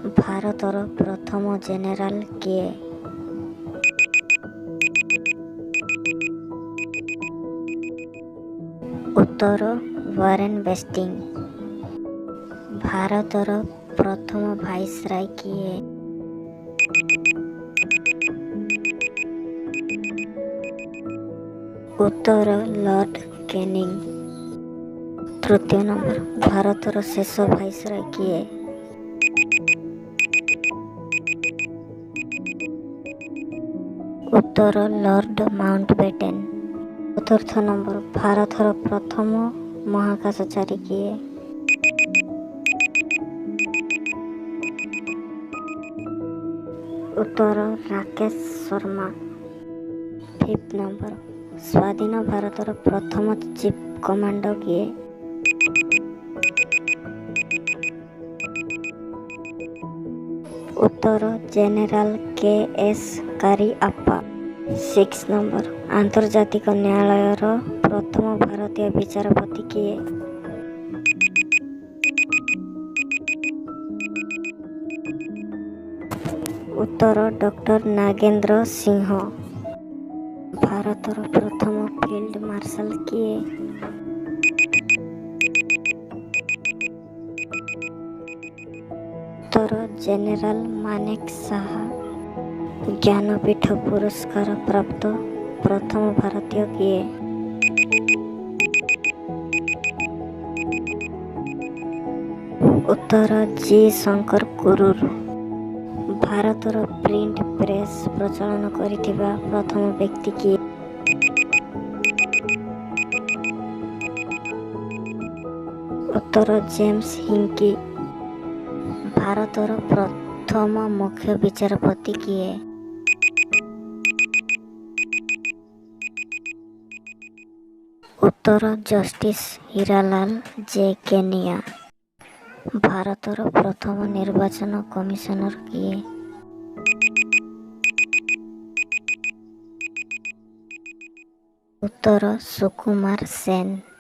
ଭାରତର ପ୍ରଥମ ଜେନେରାଲ କିଏ? ଉତ୍ତର ୱାରେନ୍ ହେଷ୍ଟିଙ୍ଗ। ଭାରତର ପ୍ରଥମ ଭାଇସରାୟ କିଏ? ଉତ୍ତର ଲର୍ଡ କେନିଂ। ତୃତୀୟ ନମ୍ବର, ଭାରତର ଶେଷ ଭାଇସରାୟ କିଏ? ଉତ୍ତର ଲର୍ଡ ମାଉଣ୍ଟବେଟେନ୍। ଚତୁର୍ଥ ନମ୍ବର, ଭାରତର ପ୍ରଥମ ମହାକାଶଚାରୀ କିଏ? ଉତ୍ତର ରାକେଶ ଶର୍ମା। ଫିଫ୍ଥ ନମ୍ବର, ସ୍ୱାଧୀନ ଭାରତର ପ୍ରଥମ ଚିଫ୍ କମାଣ୍ଡର କିଏ? ଉତ୍ତର general K S Cariappa. Six number, ଆନ୍ତର୍ଜାତିକ ନ୍ୟାୟାଳୟର ପ୍ରଥମ ଭାରତୀୟ ବିଚାରପତି କିଏ? ଉତ୍ତର ଡକ୍ଟର ନାଗେନ୍ଦ୍ର ସିଂହ। ଭାରତର ପ୍ରଥମ ଫିଲ୍ଡ ମାର୍ଶାଲ କିଏ? ଉତ୍ତର ଜେନେରାଲ ମାନେକଶା। ଜ୍ଞାନପୀଠ ପୁରସ୍କାର ପ୍ରାପ୍ତ ପ୍ରଥମ ଭାରତୀୟ କିଏ? ଉତ୍ତର ଜି ଶଙ୍କର କୁରୁର। ଭାରତର ପ୍ରିଣ୍ଟ ପ୍ରେସ୍ ପ୍ରଚଳନ କରିଥିବା ପ୍ରଥମ ବ୍ୟକ୍ତି କିଏ? ଉତ୍ତର ଜେମ୍ସ ହିଙ୍କି। ଭାରତର ପ୍ରଥମ ମୁଖ୍ୟ ବିଚାରପତି କିଏ? ଉତ୍ତର ଜଷ୍ଟିସ ହୀରାଲାଲ ଜେ କେନିଆ। ଭାରତର ପ୍ରଥମ ନିର୍ବାଚନ କମିଶନର କିଏ? ଉତ୍ତର ସୁକୁମାର ସେନ।